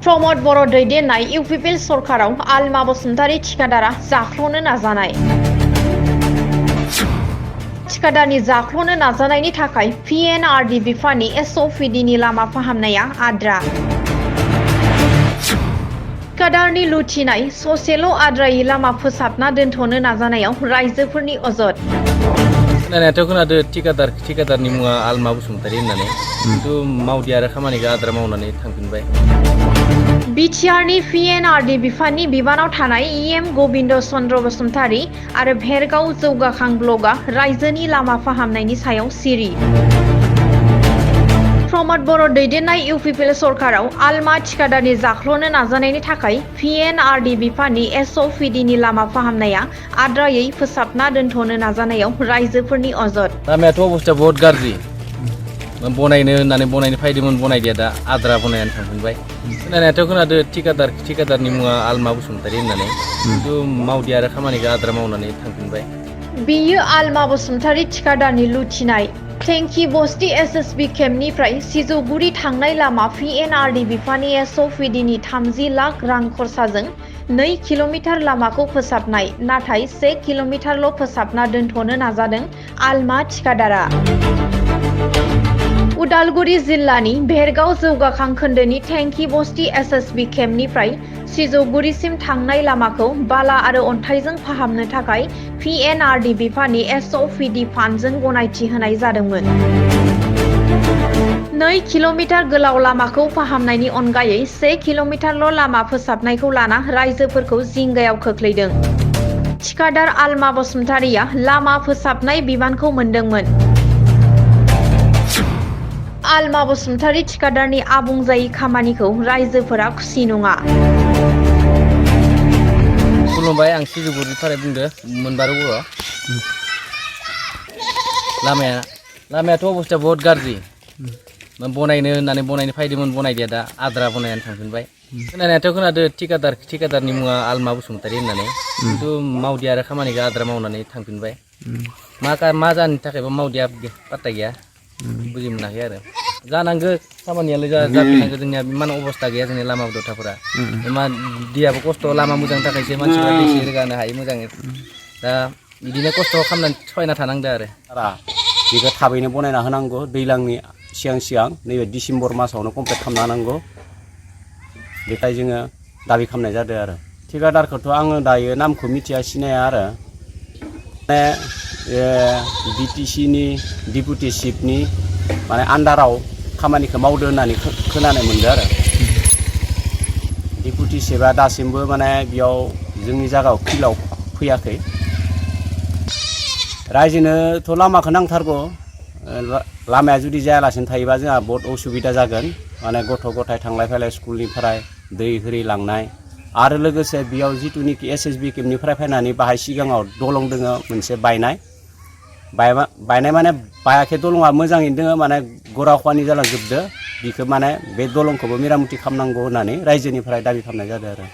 प्रमद बर' दैदेननाय UPPL सरकाराव आलमा Basumatary थिखादारा जाख्ल'नो नाजानाय। थिखादारनि जाख्ल'नो नाजानायनि थाखाय P&Rd बिफाननि Sopdनि लामा फाहामनाया आद्रा। थिखादारनि लुथिनाय ससेल' आद्रायै लामा फोसाबना दोनथ'नो नाजानायाव रायजोफोरनि अजद। खोनानायाथ' खोनादो थिखादारनि मुङा आलमा बसुमतारी होननानै खिन्थु मावदिया आरो खामानिखौ आद्रा मावनानै थांफिनबाय। बिटिआरनि P&Rd बिफाननि बिबानाव थानाय EM गबिन्द चन्द्र बसुमतारी आरो भेरगाव जौगाखां ब्लकआ रायजोनि लामा फाहामनायनि सायाव सिरि। प्रमद बर' दैदेननाय इउपिपिएल सरकाराव आलमा थिखादारनि जाख्ल'नो नाजानायनि थाखाय P&Rd बिफाननि Sopdनि लामा फाहामनाया आद्रायै फोसाबना दोनथ'नो नाजानायाव रायजोफोरनि अजद। लामायाथ' अबस्था बहुत गाज्रि। बनायनो होननानै बनायनो फायदोंमोन, बनायदिया दा आद्रा बनायनानै थांफिनबाय। खोनानायाथ' खोनादो थिखादारनि मुङा आलमा बसुमतारी होननानै खिन्थु मावदिया आरो खामानिखौ आद्रा मावनानै थांफिनबाय। बेयो आलमा बसुमतारी थिखादारनि लुथिनाय टेंकी बस्ती SSB केम्पनिफ्राय सिजौगुरि थांनाय लामा P&Rd बिफाननि Sopdनि 30 लाख रां खरसाजों 2 किल'मिटार लामाखौ फोसाबनाय, नाथाय 1 किल'मिटारल' फोसाबना दोनथ'नो नाजादों आलमा थिखादारा। उदालगुरि जिल्लानि भेरगाव जौगाखां खोन्दोनि टेंकी बस्ती SSB केम्पनिफ्राय सिजौगुरिसिम थांनाय लामाखौ बाला आरो अन्थाइजों फाहामनो थाखाय P&Rd बिफाननि Sopd फान्डजों गनायथि होनाय जादोंमोन। 2 किल'मिटार गोलाव लामाखौ फाहामनायनि अनगायै 1 किल'मिटारल' लामा फोसाबनायखौ लाना रायजोफोरखौ जिंगायाव खोख्लैदों। थिखादार आलमा बसुमतारीया लामा फोसाबनाय बिबानखौ मोनदोंमोन। आलमा बसुमतारी थिखादारनि आबुं जायै खामानिखौ रायजोफोरा खुसि नङा। खुलुमबाय, आं सिजौगुरिनिफ्राय बुंदो मोनबारु बर'। लामायाथ' अबस्था बहुत गाज्रि। बनायनो होननानै बनायनो फायदोंमोन, बनायदिया दा आद्रा बनायनानै थांफिनबाय। खोनानायाथ' खोनादो थिखादारनि मुङा आलमा बसुमतारी होननानै खिन्थु मावदिया आरो खामानिखौ आद्रा मावनानै थांफिनबाय। मा जाहोननि थाखायबा मावदिया पात्ता गैया, बुजि मोनाखै आरो। जानांगौ खामानियालाय जाफिननांगौ, जोंनिया इमान अबस्था गैया जोंनि लामा दथाफोरा। दैयाबो खस्थ', लामा मोजांनि थाखायसो मानसिफ्रा दै रोगानो हायो मोजाङै। दा बिदिनो खस्थ' खालामनानै सहायना थानांदो आरो। बेखौ थाबैनो बनायना होनांगौ, दैज्लांनि सिगां नैबे डिसेम्बर मासावनो कमप्लिट खालामना होनांगौ। बेखाय जोङो दाबि खालामनाय जादों आरो। थिकादारखौथ' आङो दायो नामखौ मिथिया, सिनाया आरो। BTCनि डिपुटि चिफनि माने आन्डाराव खामानिखौ मावदो होननानै खोनानो मोनदों आरो। डिपुटि चिफआ दासिमबो माने बेयाव जोंनि जायगायाव फिल्डआव फैयाखै। रायजोनोथ' लामाखौ नांथारगौ। लामाया जुदि जायालासिनो थायोबा जोंहा बहुत असुबिदा जागोन। माने गथ' गथाय थांलाय फैलाय स्कुलनिफ्राय दै होरि लांनाय आरो लोगोसे बेयाव जिथुनिखि SSB केम्पनिफ्राय फैनानै बाहाय सिगाङाव दलं दोङो मोनसे बायनाय माने बायाखै, दलङा मोजाङैनो दोङो, माने गराखवानि जालांजोबदो। बेखौ माने बे दलंखौबो मेरामति खालामनांगौ होननानै रायजोनिफ्राय दाबि खालामनाय जादों आरो।